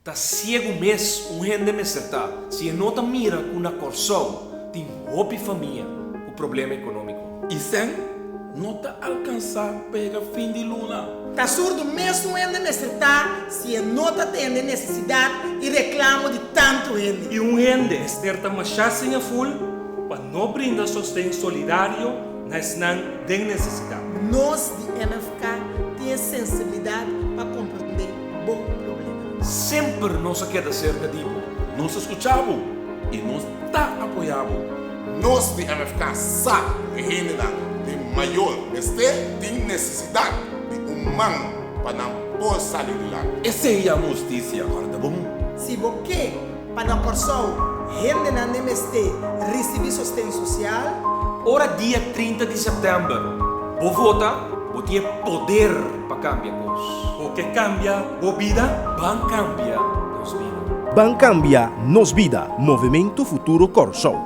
Ta siegu mes un hende mester ta si e no ta mira ku na Kòrsou tin hopi famia ku problema ekonómiko. I sèn no ta alkansá pa yega fin di luna. Ta surdu mes un hende mester ta si e no ta tende nesesidat i reklamo di tantu hende. I un hende mester ta mashá sin aful pa no brinda sosten solidario na esnan den nesesidat. Nos di MFK tin e sensibilidat pa komprondé bo problemanan. Semper nos a keda serka di bo. Nos a skucha bo i nos ta apoyá bo. Nos di MFK sa ku e hendenan den mayor mester tin nesesidat di un man pa nan por sali dilanti. Esei yama hustisia, kòrda bon. Si bo ke pa na Kòrsou hendenan den mester risibí sosten sosial. Ora dia 30 di sèptèmber bo vota, bo tin e poder pa kambia kos. Bo ke kambia bo bida? Ban kambia nos bida. Ban kambia nos bida, Movementu Futuro Kòrsou.